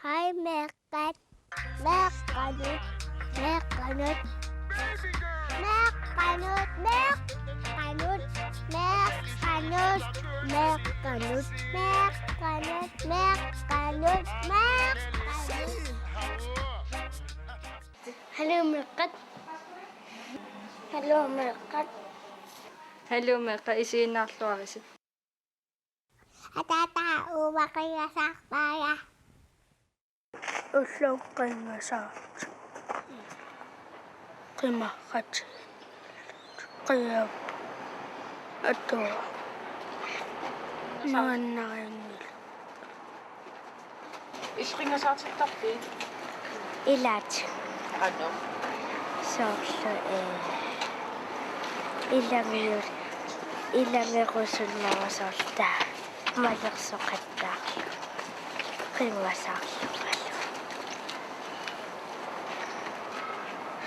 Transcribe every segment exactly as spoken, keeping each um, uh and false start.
Hej, meeqqat. Meeqqanut. Meeqqanut. Meeqqanut. Meeqqanut. Meeqqanut. Meeqqanut. Meeqqanut. Meeqqanut. Meeqqanut. Hallo, meeqqat. Hallo, meeqqat. Hallo, meeqqat, isiginnaarluarisi. Ataata uaqiasaarpaaja. Ulloq qinngasaartoq. Qimarrat. Qiap. Atua. Nuannarinngilaq. Illit qinngasaartittarpit? Ilaat. Qanoq? Soorlu, ee, ilamiut, ilamirusunnerusortaa malersoqattaarlu. Qinngasaarlualu.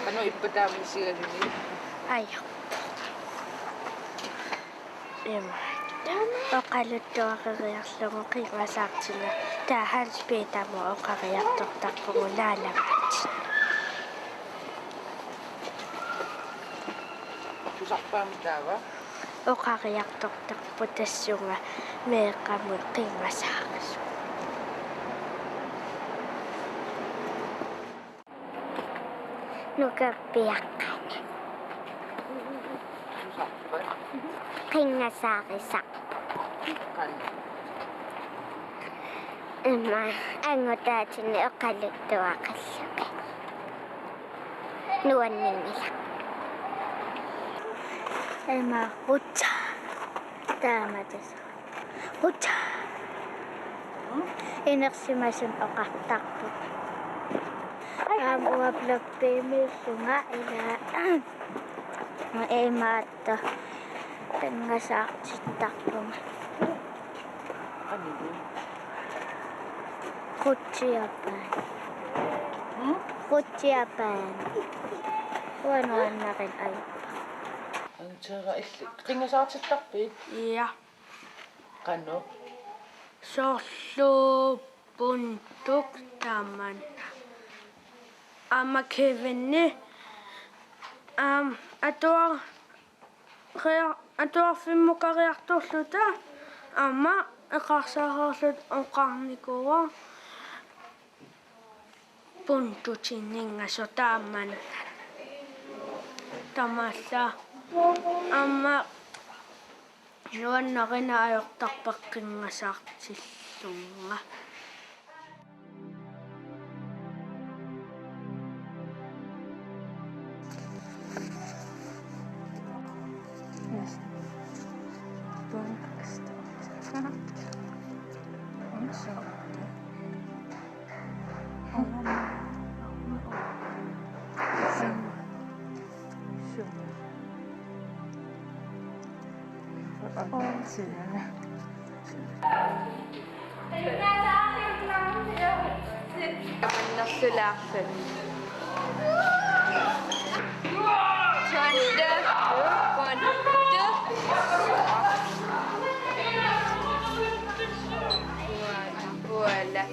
Qanoq ippa taama isigaluni? Ajo. Ima. Oqaluttuareriarlugu qinngasaartinnera. Taava Hans Peterimut oqariartortarpugut naalagaatsit. Tusarpaamik taava? Oqariartortarput tassunga meeqqamut qinngasaarusoq. Nukappiaqqat. Tusarpat? Qinngasaarisarput. Qanoq? Ima angutaatinni oqaluttuaqallugit. Nuanninngilaq. Ima Rutsa. Taama tassa. Rutsa. Inersimasumik oqartarput. Aamma uanga blokkimiillunga ila imaattoq qinngasaartittarpunga. Rutsiapaan. Hmm? Rutsiapaan. Uanga nuannarinavippara. Angutera, illit qinngasaartittarpit? Ja. Qanoq? Soorlu Buntuk taamani. Aamma Kevini, aamma atuar-, ria-, atuarfimmukariartorluta aamma eqqarsaareerluta oqarnikuuara Buntutininngasoq taamani. Tamalla aamma nuannarina ajortarpara qinngasaartillunga. Kamannersulaarput. Tuanna, tuanna. Voilà.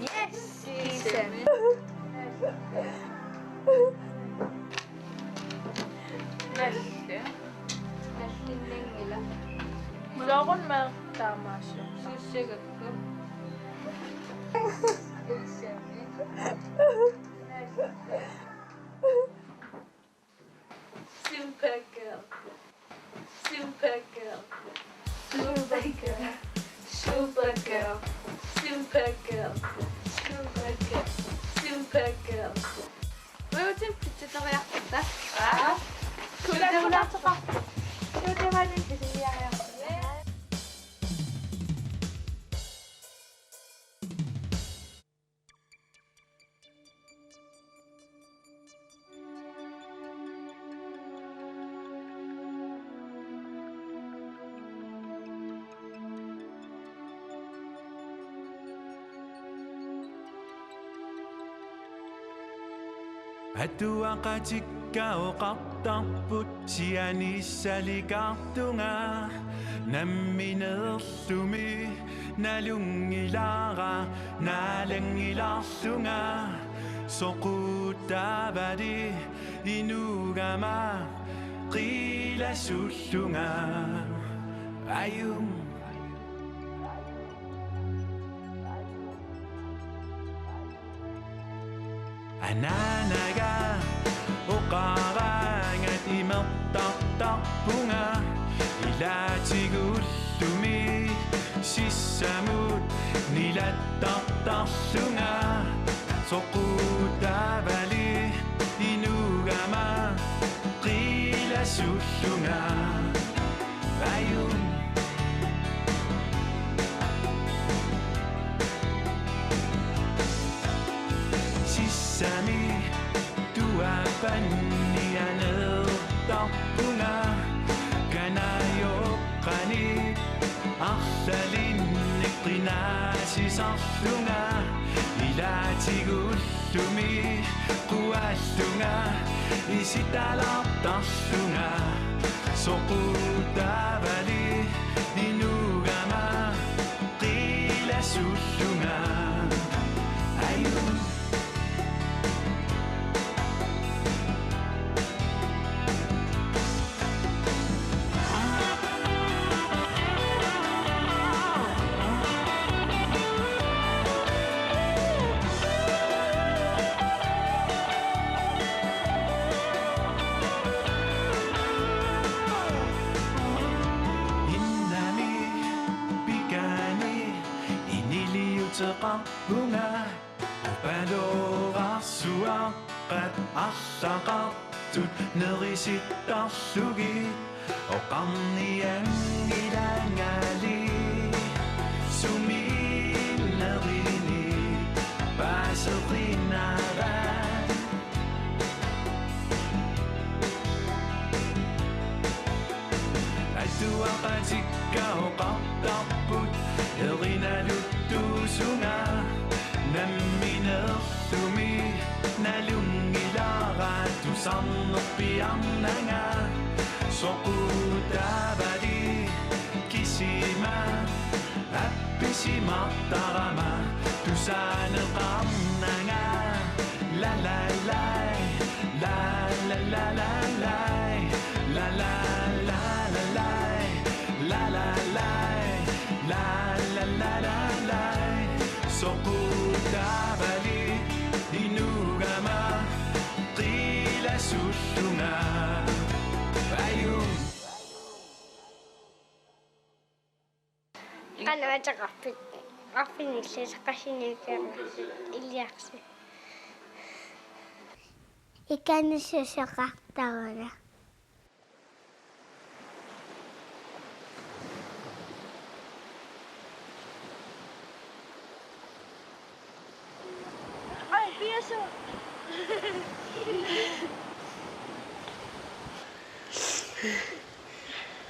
Yes, Ethan. Nalli. Nallinnanngilaq. Soorunami taamaassaaq. Sussagakku. Supergirl. Supergirl. Supergirl. Supergirl. Supergirl. Supergirl. Supergirl. Uagut pitseriartorta. Aa? Kulattunaartoqarpoq. Suutevaani pisiniariartorta. Atuaqatikka oqartarput sianissalikartunga, nammineerlumi nalunngilara naalanngilarlunga, soqutaavali inuugama qilasullunga. Ajum. Anaanaga oqaraangat imertartarpunga, ilaatigullumi sissamut nilattartarlunga, soqutaavali inuugama qilasullunga. Ajum. Sissami tuapanni aneertarpunga, kanajoqqani arlalinnik qinaasisarlunga, ilaatigullumi quallunga isitalartarlunga, soqutaavali inuugama qilasullunga. Ajum. Innami pikani iniliuteqarpunga, upalorarsuaqqat arlaqartut nerisittarlugit, oqarnianngilangali sumiinnerini paaseqinnavat. Atuaqatikka oqartarput erinaluttuusunga, nammineerlumi nalunngilara tusarnerpiarnanga, soqutaavali kisima appisimartarama tusaaneqarnanga. La la lai, la la la la lai, la la la la lai, la la lai, la la la la lai. Soqutaavali inuugama qilasullunga. Ajum. Qanoq ateqarpit? Arfineq-illit qassinikeermat iliarsi. Ikani susoqartaruna. Ai, piasu.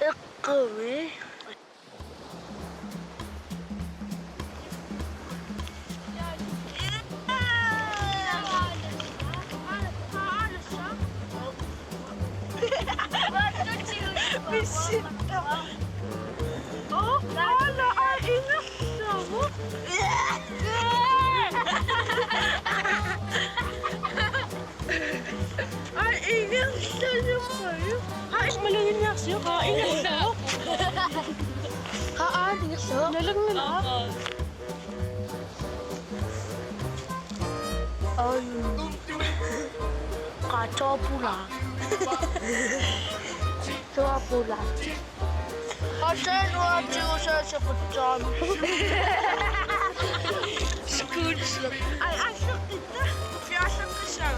Eqqumi. Missi. Oh, ala, ai, ingerlasoq. Ai, ingerlasoq. Ai, maluginniarsiuk, ai, ingerlasoq. Ai, ingerlasoq. Nalunngilaq. Ai. Qaa, tuapula. Tuapula. Qaa, nuatsigu saasaqutsaam. Skuutsi. Ai, asseqqitta. Fiasseqqissaa.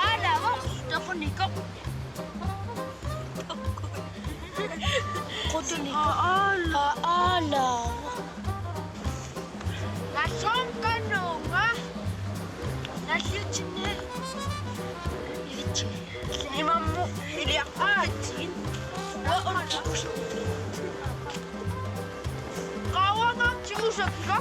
Aana, va, toqunikoq. Qutunik. Aala. Aala. Nassuum kanunga. Nassiutsinni. Ilitsinni. Imammu iliaqaatsin. Wa on tikus. Qawanga tikusakka.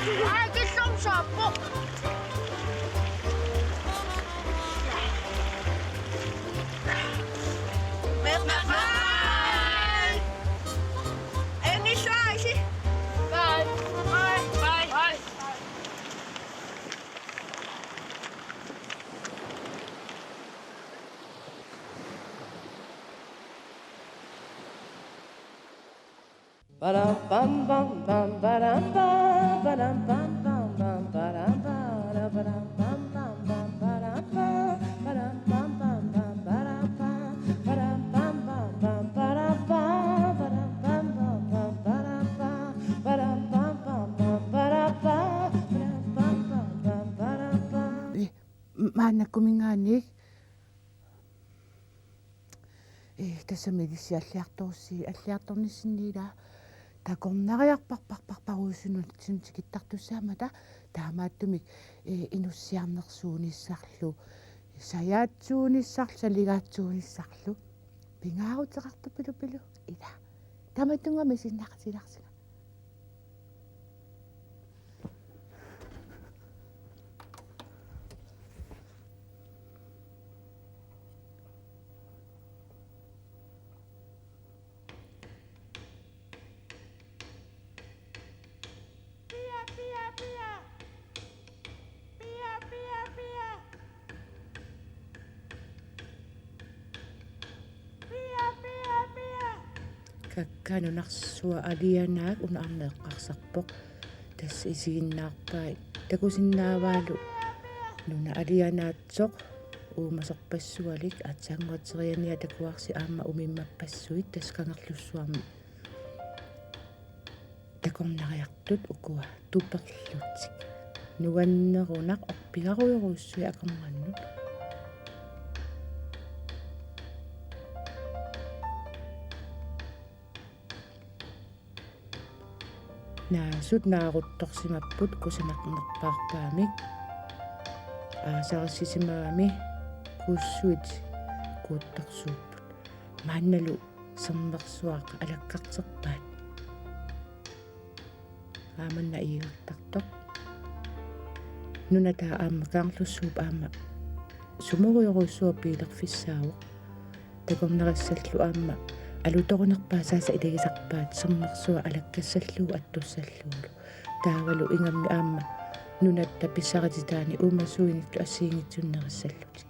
Ai, killormut saappoq. Bye. Bye. Bye. Bye. Ee, m-, maannakkuminngaanniit. Ee, tassami ilissi alliartorsi-, alliartornissinni ila takornariarparparparparusunut tikittartussaammata taamaattumik, ee, inussiarnersuunissarlu, sajaatsuunissarlu, saligaatsuunissarlu. Pingaaruteqartupilupilu ila. Tamatuma misinnaqatilaarsinga. Pia, pia, pia. Pia, pia, pia. Pia, pia, pia. Kakkaak nunarsua alianaak una aamma eqqarsarpoq. Tassa isiginnaarpai takusinnaavaalu nuna alianaatsoq uumasorpassualik, aatsaannguaq terianiat takuarsi aamma umimmappassuit, tassa Kangerlussuarmi takornariartut ukua tuperlutik. Nuannerunaq orpigarujorujussuit akornannut. Naasut naaruttorsimapput kusanarnerpaartaamik. Aasarissisimagami kuussuit kuuttorsuupput. Maannalu sermersuaq alakkarterpaat. Aamanna iigartartoq. Nunat aamma Kangerlussuup aamma sumorujorujussuaq biilerfissaavoq. Takornarissallu aamma alutorunerpaaq saasa ilagisarpaat sermersuaq alakkassallugu attussallugulu. Taavalu ingammik aamma nunatta pissarititaani uumasuinilu assigiinngitsunnerissallutik.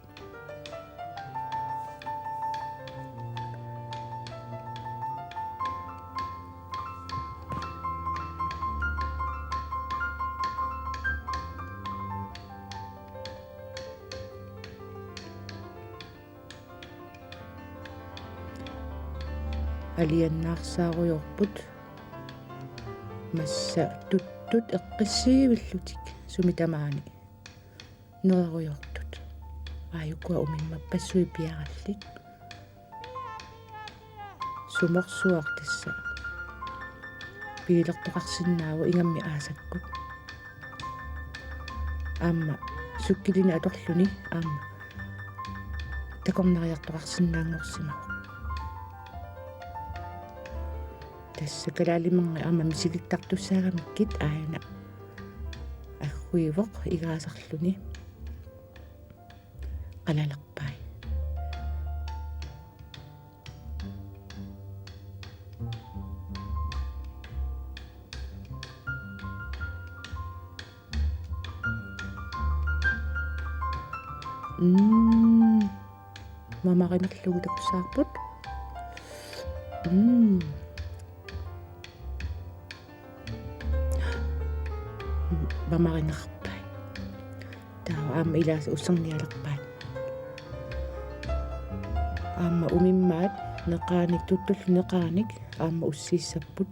Alianaarsaarujorput massa tuttut eqqissiivillutik sumi tamaani. Nuerujoortut. Aajukua umimmappassuit piarallit. Sumorsuaq tassa biilertoqarsinnaavoq ingammik aasakkut. Aamma sukkilinik atorluni aamma takornariartoqarsinnaanngorsimavoq. Tassa kalaalimerngit aamma misilittartussaagamikkit aajuna agguivoq igaasarluni qalalerpai. Mm. Mamarinerlugu takussavarput. Mm. Mamarinerpai. Taava aamma ilaasa ussernialerpaat. Aamma umimmaat neqaanik, tuttullu neqaanik aamma ussiissapput.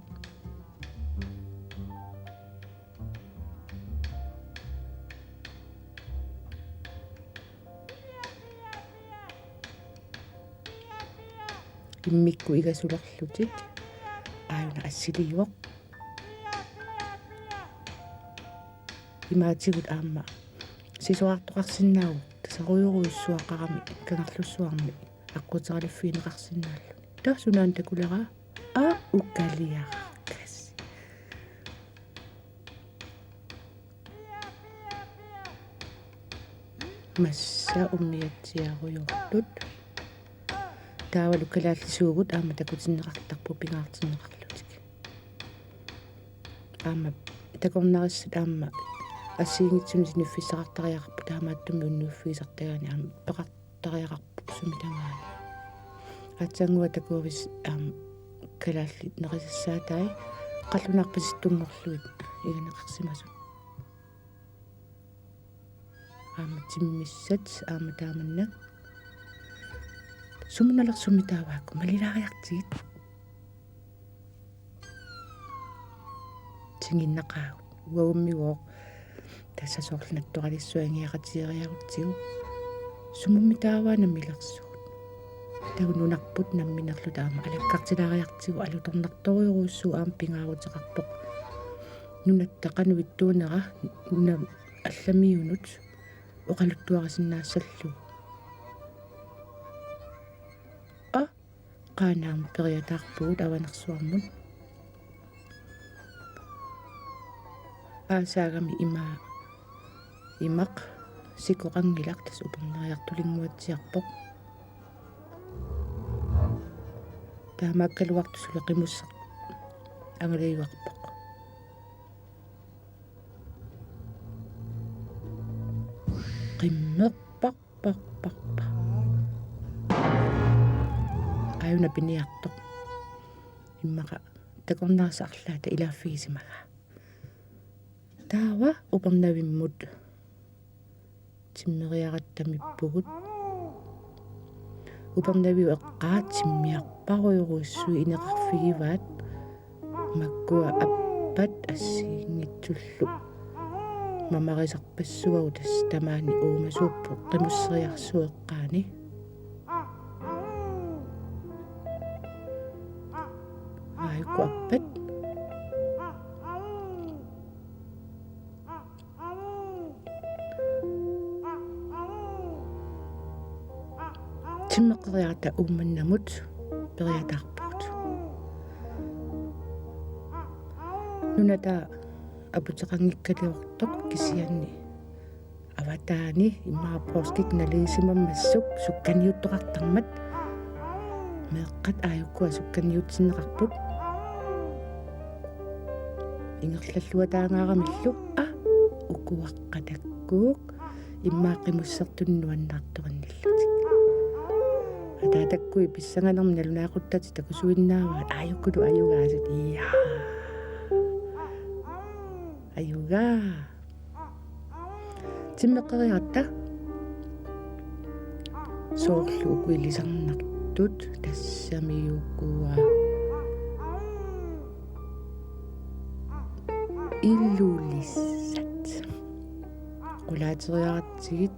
Immikkut igasulerlutik aajuna assiliivoq. Imaatigut aamma sisorartoqarsinnaavoq tasarujorujussuaqarami Kangerlussuarmi aqquteraliffigineqarsinnaalluni. Taava sunaana takuleraa? Aa, ukaliarakkasi. Massa umiatsiarujoortut. Taavalu kalaallisuugut aamma takutinneqartarput pingaartinneqarlutik. Aamma takornarissat aamma assigiinngitsunik siniffissaqartariaqarput, taamaattumik unnuiffigisartagaani aamma peqartariaqarput sumi tamaani. Aatsaannguaq takuavissi aamma kalaallit nerisassaataat qallunaarpasittunngorlugit iganeqarsimasut. Aamma timmissat aamma taamannak. Sumunnalersummi taavaakku malilaariartigit. Tinginnaqaagut. Uagummigooq tassa soorlu nattoralissuaq ingiaqatigeriarutsigu. Sumummi taava nammilersugut? Taava nunarput namminerluta aamma alakkartilaariartigu alutornartorujorujussuuvoq, aamma pingaaruteqarpoq. Nunatta qanoq ittuunera nunap allamiunut oqaluttuarisinnaassallugu. Aa, Qaanaarmi periataarpugut Avanersuarmut. Aasaagami ima, imaq sikoqanngilaq, tassa uperneriartulinnguatsiarpoq. Taamaakkaluartoq suli qimussaq angalajuarpoq. Qimmerparparparpar. Aajuna piniartoq. Immaqa takornarissat arlaata ilaaffigisimagaa. Taava Upernavimmut timmeriaratta mippugut. Upernaviup eqqaa timmiarparujorujussuit ineqarfigivaat, makkua appat assigiinngitsullu mamarisarpassuagut, tassa tamaani uumasuupput qimusseriarsuup eqqaani. Aajuku appat. Timmeqqeriaratta Uummannamut periataarpugut. Nunata aputeqanngikkaliortoq, kisianni avataani immaqa poorskit naligisimammassuk sukkaniuttoqartarmat. Meeqqat aajukua sukkaniutsinneqarput. Ingerlalluataaqqaaramillu, aa, ukuaqqat takkuuk immaqa qimussertunut nuannaartorannillutik. Ataatakkui pissanganermik nalunaaquttatik takusuinnaavaat, aajukulu ajugaasut. Iaa. Ajugaa. Timmeqqeriaratta. Soorlu uku ilisarnartut, tassami ukua ilulissat. Qulaateriaratsigit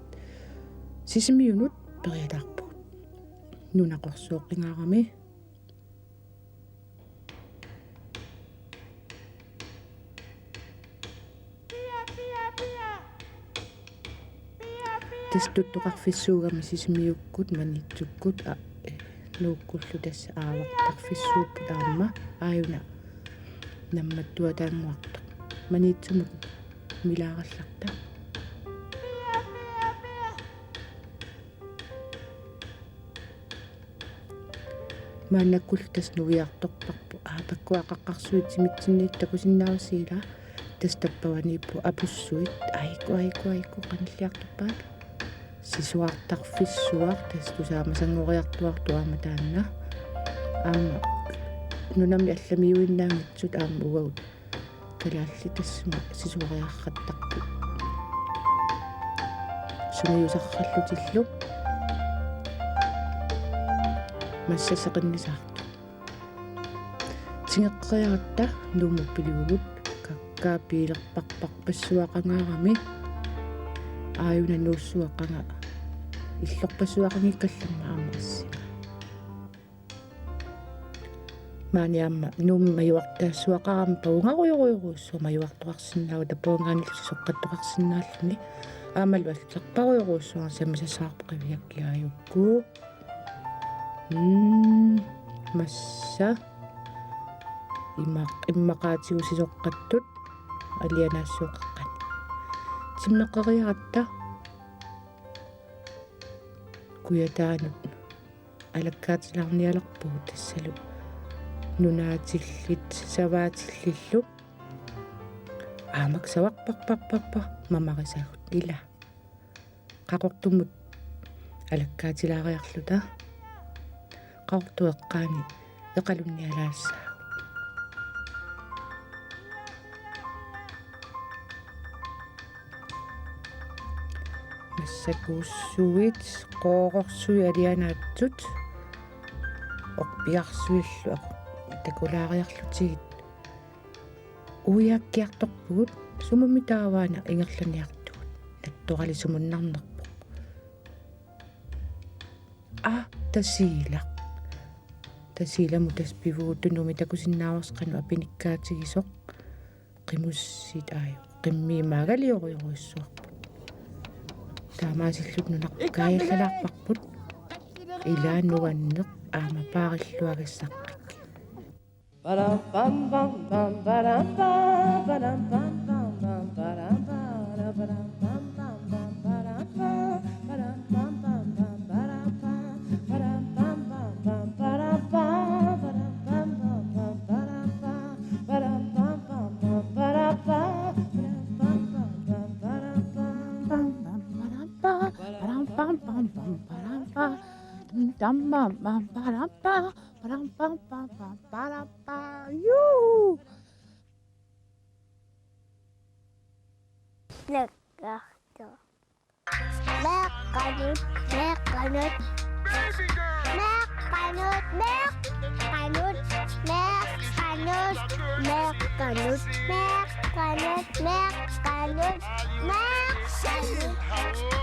Sisimiunut periataarpugut. Nuna qorsuoqqingaarami. Tassa tuttoqarfissuugami Sisimiukkut Maniitsukkut, a, eh, Nuukkullu tassa aavartarfissuupput aamma, aajuna nammattuataannguartoq. Maniitsumut milaarallarta. Maannakkullu tassa nuiartorparput. Aa, pakkua qaqqarsuit timitsinniittut takusinnaavarsi ilaa. Tassa tappavaniippoq apussuit. Aiku, aiku, aiku, qanilliartorpaat. Sisuartarfissuaq, tassa tusaamasanngoriartuartoq aamma taanna. Aamma nunami allamiuinnaanngitsut aamma uagut kalaallit tassuma sisuariarrattarput. Sungiusarallutillu. Massa seqinnisaartoq. Tingeqqeriaratta Nuummut pilivugut, kakkaak piilerparparpassuaqangaarami. Aajuna nuussuaqanga illorpassuaqanngikkallarmat aamma assinga. Maani aamma Nuummi majuartaassuaqarama pavungarujorujorujussuaq, majuartoqarsinnaavoq tappavungaanillu sisoqqattoqarsinnaalluni. Aammalu allarparujorujussuaq, sammisassavarput qiviakkit aajukku. Mm, massa. Imaq-, immaqaatigut sisoqqattut alianaassuuqeqqani. Timmeqqeriaratta. Kujataanut alakkaatilaarnialerpugut tassalu nunaatillit savaatillillu. Aamak savarparparparpar mamarisagut ila. Qaqortumut alakkaatilaariarluta. Qaqortup eqqaani eqalunnialaassaagut. Massakkut ussuit, qoororsuit alianaatsut, orpiarsuillu takulaariarlutigit. Uiakkiartorpugut, sumummi taavaana ingerlaniartugut. Nattorali sumunnarnerpoq. Aa, Tasiilaq. Tasiilamut tassa pivugut Tunumi takusinnaavarsi qanoq apinikkaatigisoq. Qimussit aaju. Qimmiimmaagaliorujorujussuarput. Taamaasilluta nunarput kaajallalaarparput. Ilaa nuanneq aamma paarilluagassaqqik. Juu. Meeqqanut, meeqqanut. Meeqqanut, meeqqanut, meeqqanut, meeqqanut, meeqqanut, meeqqanut, meeqqanut.